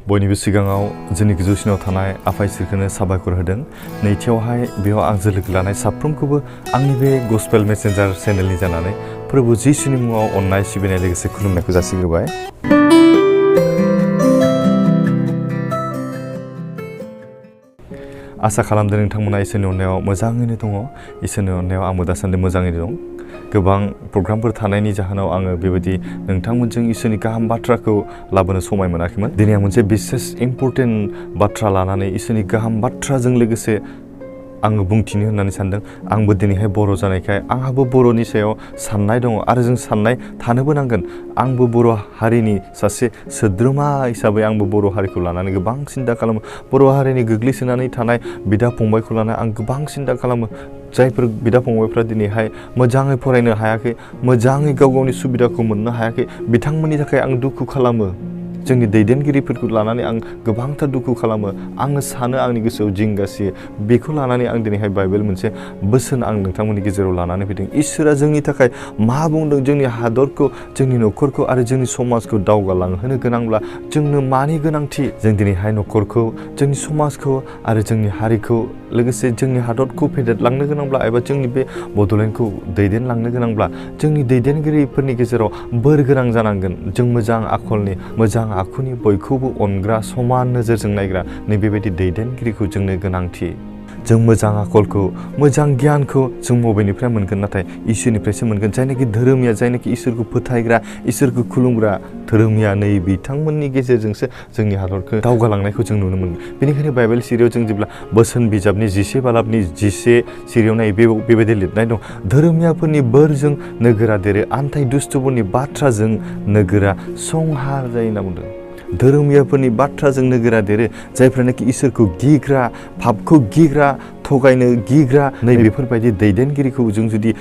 बयनिबो सिगाङाव जोंनि गोजौसिनाव थानाय आफा इसोरखौनो साबायखर होदों। नैथियावहाय बेयाव आंजों लोगो लानाय साफ्रोमखौबो आंनि बे गस्पेल मेसेन्जार चेनेलनि जानानै प्रभु जिसुनि मुङाव अननाय सिबिनाय लोगोसे खुलुमनायखौ जासिग्रोबाय। आसा खालामदों नोंथांमोना इसोरनि अननायाव मोजाङैनो दङ। इसोरनि अननायाव आंबो दासान्दि मोजाङैनो दं। गोबां प्रग्रामफोर थानायनि जाहोनाव आङो बेबायदि नोंथांमोनजों इसोरनि गाहाम बाथ्राखौ लाबोनो समाय मोनाखैमोन। दिनै आं मोनसे बिसेस इम्परटेन्ट बाथ्रा लानानै इसोरनि गाहाम बाथ्राजों लोगोसे आङो बुंथिनो होननानै सानदों। आंबो दिनैहाय बर' जानायखाय आंहाबो बर'नि सायाव साननाय दङ आरो जों साननाय थानोबो नांगोन। आंबो बर' हारिनि सासे सोद्रोमा हिसाबै आंबो बर' हारिखौ लानानै गोबां सिन्था खालामो। बर' हारिनि गोग्लैसोनानै थानाय बिदा फंबायखौ लानानै आं गोबां सिन्था खालामो। जायफोर बिदा फंबायफ्रा दिनैहाय मोजाङै फरायनो हायाखै, मोजाङै गाव गावनि सुबिदाखौ मोननो हायाखै, बिथांमोननि थाखाय आं दुखु खालामो। जोंनि दैदेनगिरिफोरखौ लानानै आं गोबांथार दुखु खालामो। आङो सानो आंनि गोसोआव जिंगासियो। बेखौ लानानै आं दिनैहाय बाइबेल मोनसे बोसोन आं नोंथांमोननि गेजेराव लानानै फैदों। इसोरा जोंनि थाखाय मा बुंदों, जोंनि हादरखौ, जोंनि न'खरखौ आरो जोंनि समाजखौ दावगालांहोनो गोनांब्ला जोंनो मानि गोनांथि? जों दिनैहाय न'खरखौ, जोंनि समाजखौ आरो जोंनि हारिखौ लोगोसे जोंनि हादरखौ फेदेरलांनो गोनांब्ला एबा जोंनि बे बड'लेण्डखौ दैदेनलांनो गोनांब्ला जोंनि दैदेनगिरिफोरनि गेजेराव बोर गोनां जानांगोन। जों मोजां आखलनि, मोजां आखुनि, बयखौबो अनग्रा, समान नोजोरजों नायग्रा नैबेबायदि दैदेनगिरिखौ जोंनो गोनांथि। जों मोजां आखलखौ, मोजां गियानखौ जों बबेनिफ्राय मोनगोन? नाथाय इसोरनिफ्रायसो मोनगोन। जायनाखि धोरोमिया, जायनाखि इसोरखौ फोथायग्रा, इसोरखौ खुलुमग्रा धोरोमिया, नै बिथांमोननि गेजेरजोंसो जोंनि हादरखौ दावगालांनायखौ जों नुनो मोनगोन। बेनिखायनो बाइबेल सिरियाव जों जेब्ला बोसोन बिजाबनि 11 बालाबनि 11 सिरियाव नायो बेबायदि लिरनाय दं। धोरोमियाफोरनि बोरजों नोगोरा देरो, आन्थाय दुस्थफोरनि बाथ्राजों नोगोरा संहार जायो होनना बुंदों। धोरोमियाफोरनि बाथ्राजों नोगोरा देरो, जायफ्रानोखि इसोरखौ गिग्रा, पापखौ गिग्रा, थगायनो गिग्रा नैबेफोरबायदि दैदेनगिरिखौ जों जुदि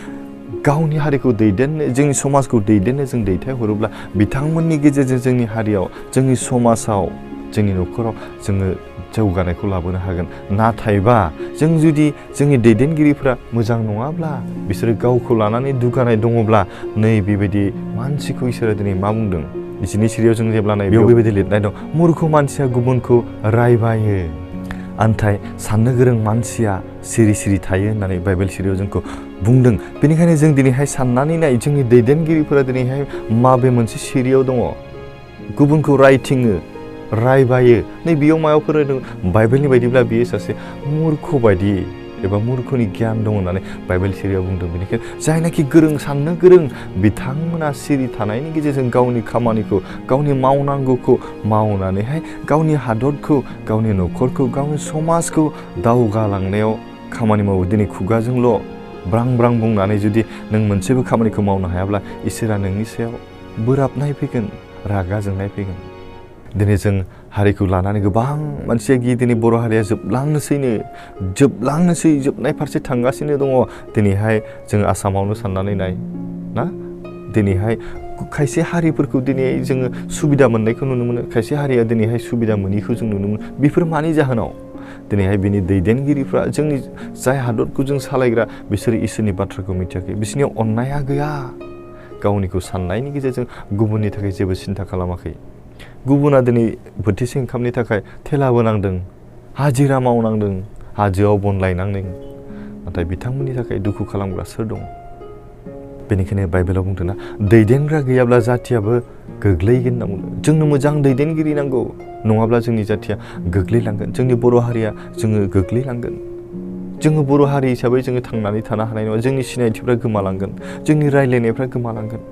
गावनि हारिखौ दैदेननो, जोंनि समाजखौ दैदेननो जों दैथायहरोब्ला बिथांमोननि गेजेरजों जोंनि हारियाव, जोंनि समाजाव, जोंनि न'खराव जोङो जौगानायखौ लाबोनो हागोन। नाथायबा जों जुदि जोंनि दैदेनगिरिफ्रा मोजां नङाब्ला, बिसोरो गावखौ लानानै दुगानाय दङब्ला, नै बेबायदि मानसिखौ इसोरा दिनै मा बुंदों? 12 सिरियाव जों जेब्ला नायो बेयाव बेबायदि लिरनाय दं। मुर्ख मानसिया गुबुनखौ रायबायो, आन्थाय साननो गोरों मानसिया सिरि सिरि थायो होननानै बाइबेल सिरियाव जोंखौ बुंदों। बेनिखायनो जों दिनैहाय साननानै नाय, जोंनि दैदेनगिरिफोरा दिनैहाय माबे मोनसे सिरियाव दङ? गुबुनखौ रायथिङो, रायबायो। नै बेयाव मायाव फोरोंदों? बाइबेलनि बायदिब्ला बियो सासे मुर्ख बायदि एबा मुर्खनि गियान दं होननानै बाइबेल सिरियाव बुंदों। बेनिखायनो जायनाखि गोरों, साननो गोरों, बिथांमोना सिरि थानायनि गेजेरजों गावनि खामानिखौ, गावनि मावनांगौखौ मावनानैहाय गावनि हादरखौ, गावनि न'खरखौ, गावनि समाजखौ दावगालांनायाव खामानि मावो। दिनै खुगाजोंल' ब्रां ब्रां बुंनानै जुदि नों मोनसेबो खामानिखौ मावनो हायाब्ला इसोरा नोंनि सायाव बोराबनाय फैगोन, रागा जोंनाय फैगोन। दिनै जों हारिखौ लानानै गोबां मानसिया गियो। दिनै बर' हारिया जोबलांनोसै, जोबनाय फारसे थांगासिनो दङ। दिनैहाय जों आसामावनो साननानै नाय ना, दिनैहाय खायसे हारिफोरखौ दिनै जोङो सुबिदा मोननायखौ नुनो मोनो, खायसे हारिया दिनैहाय सुबिदा मोनैखौ जों नुनो मोनो। बेफोर मानि जाहोनाव? दिनैहाय बिनि दैदेनगिरिफ्रा, जोंनि जाय हादरखौ जों सालायग्रा, बिसोरो इसोरनि बाथ्राखौ मिथियाखै। बिसोरनियाव अननाया गैया। गावनिखौ साननायनि गेजेरजों गुबुननि थाखाय जेबो सिन्था खालामाखै। गुबुना दिनै बोथिसे ओंखामनि थाखाय थेलाबो नांदों, हाजिरा मावनांदों, हाजोआव बन लायनांदों। नाथाय बिथांमोननि थाखाय दुखु खालामग्रा सोर दङ? बेनिखायनो बाइबेलाव बुंदों ना, दैदेनग्रा गैयाब्ला जाथियाबो गोग्लैगोन होनना बुंदों। जोंनो मोजां दैदेनगिरि नांगौ, नङाब्ला जोंनि जाथिया गोग्लैलांगोन। जोंनि बर' हारिया जोङो गोग्लैलांगोन। जोङो बर' हारि हिसाबै जोङो थांनानै थानो हानाय नङा। जोंनि सिनायथिफ्रा गोमालांगोन, जोंनि रायज्लायनायफ्रा गोमालांगोन।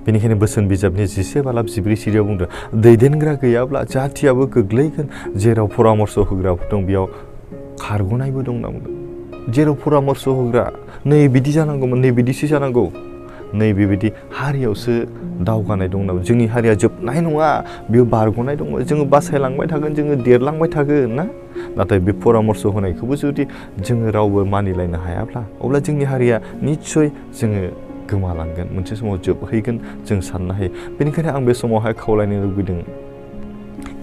बेनिखायनो बोसोन बिजाबनि 11 बालाब 14 सिरियाव बुंदों, दैदेनग्रा गैयाब्ला जाथियाबो गोग्लैगोन। जेराव परामर्श होग्राफोर दं बेयाव खारग'नायबो दं होनना बुंदों। जेराव परामर्श होग्रा, नै बिदि जानांगौमोन, नै बिदिसो जानांगौ, नै बेबायदि हारियावसो दावगानाय दं होनना बुंदों। जोंनि हारिया जोबनाय नङा, बेयाव बारग'नाय दङ। जोङो बासायलांबाय थागोन, जोङो देरलांबाय थागोन ना। नाथाय बे परामर्श होनायखौबो जुदि जोङो रावबो मानिलायनो हायाब्ला, अब्ला जोंनि हारिया निस्सय जोङो गोमालांगोन, मोनसे समाव जोबहैगोन, जों साननो हायो। बेनिखायनो आं बे समावहाय खावलायनो लुबैदों,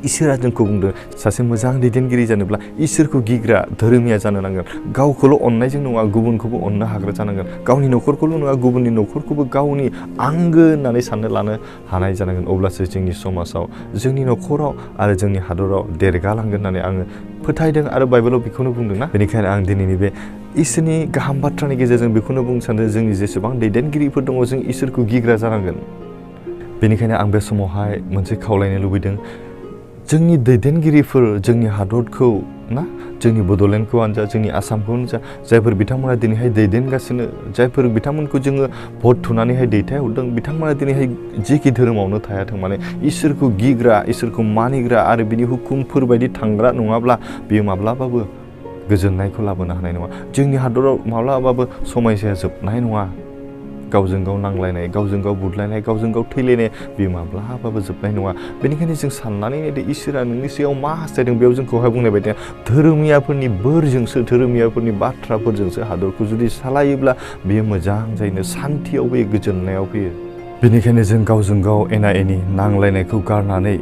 इसोरा जोंखौ बुंदों सासे मोजां दैदेनगिरि जानोब्ला इसोरखौ गिग्रा धोरोमिया जानो नांगोन गावखौल' अननायजों नङा गुबुनखौबो अननो हाग्रा जानांगोन गावनि न'खरखौल' नङा गुबुननि न'खरखौबो गावनि आंगो होननानै साननो लानो हानाय जानांगोन अब्लासो जोंनि समाजाव जोंनि न'खराव आरो जोंनि हादराव देरगालांगोन होननानै आङो फोथायदों आरो बाइबेलाव बेखौनो बुंदोंना बेनिखायनो आं दिनैनि बे इसोरनि गाहाम बाथ्रानि गेजेरजों बेखौनो बुंनो सानदों जोंनि जेसेबां दैदेनगिरिफोर दङ जों इसोरखौ गिग्रा जानांगोन बेनिखायनो आं बे समावहाय मोनसे खावलायनो लुबैदों जोंनि दैदेनगिरिफोर जोंनि हादरखौ ना जोंनि बड'लेण्डखौआनो जा जोंनि आसामखौनो जा जायफोर बिथांमोना दिनैहाय दैदेनगासिनो जायफोर बिथांमोनखौ जोङो भट थुनानैहाय दैथायहरदों बिथांमोना दिनैहाय जेखि धोरोमावनो थायाथों माने इसोरखौ गिग्रा इसोरखौ मानिग्रा आरो बिनि हुकुमफोर बायदि थांग्रा नङाब्ला बियो माब्लाबाबो गोजोननायखौ लाबोनो हानाय नङा जोंनि हादराव माब्लाबाबो समायसाया जोबनाय नङा गावजों गाव नांलायनाय गावजों गाव बुदलायनाय गावजों गाव थैलायनाय बेयो माब्लाबाबो जोबनाय नङा बेनिखायनो जों साननानै नायदो इसोरा नोंनि सायाव मा हास्थायदों बेयाव जोंखौहाय बुंनाय बायदि धोरोमियाफोरनि बोरजोंसो धोरोमियाफोरनि बाथ्राफोरजोंसो हादरखौ जुदि सालायोब्ला बेयो मोजां जायो सान्थियाव फैयो गोजोननायाव फैयो बेनिखायनो जों गावजों गाव एना एनि नांलायनायखौ गारनानै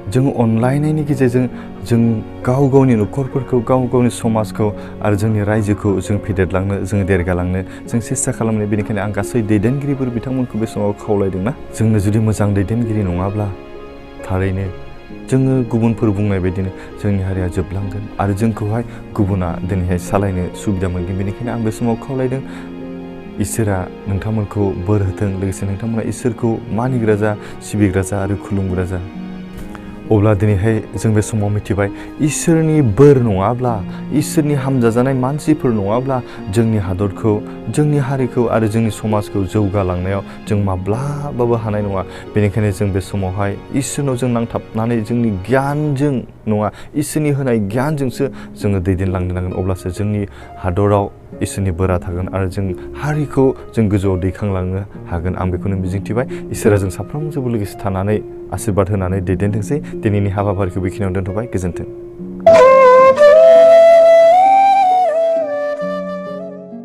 जों अनलायनायनि गेजेरजों जों गाव गावनि न'खरफोरखौ गाव गावनि समाजखौ आरो जोंनि रायजोखौ जों फेदेरलांनो जों देरगालांनो जों सेस्था खालामनो बेनिखायनो आं गासै दैदेनगिरिफोर बिथांमोनखौ बे समाव खावलायदोंना जोंनो जुदि मोजां दैदेनगिरि नङाब्ला थारैनो जोङो गुबुनफोर बुंनाय बायदिनो जोंनि हारिया जोबलांगोन आरो जोंखौहाय गुबुना दिनैहाय सालायनो सुबिदा मोनगोन बेनिखायनो आं बे समाव खावलायदों इसोरा नोंथांमोनखौ बोर होथों लोगोसे नोंथांमोना इसोरखौ मानिग्रा जा सिबिग्रा जा आरो खुलुमग्रा जा अब्ला दिनैहाय जों बे समाव मिथिबाय इसोरनि बोर नङाब्ला इसोरनि हामजाजानाय मानसिफोर नङाब्ला जोंनि हादरखौ जोंनि हारिखौ आरो जोंनि समाजखौ जौगालांनायाव जों माब्लाबाबो हानाय नङा बेनिखायनो जों बे समावहाय इसोरनाव जों नांथाबनानै जोंनि गियानजों नङा इसोरनि होनाय गियानजोंसो जोङो दैदेनलांनो नांगोन अब्लासो जोंनि हादराव इसोरनि बोरा थागोन आरो जों हारिखौ जों गोजौआव दैखांलांनो हागोन आं बेखौनो मिजिंथिबाय इसोरा जों साफ्रोमजोंबो लोगोसे थानानै आशीर्बाद होनानै दैदेनथोंसै दिनैनि हाबाफारिखौ बेखिनियावनो दोनथ'बाय गोजोन्थों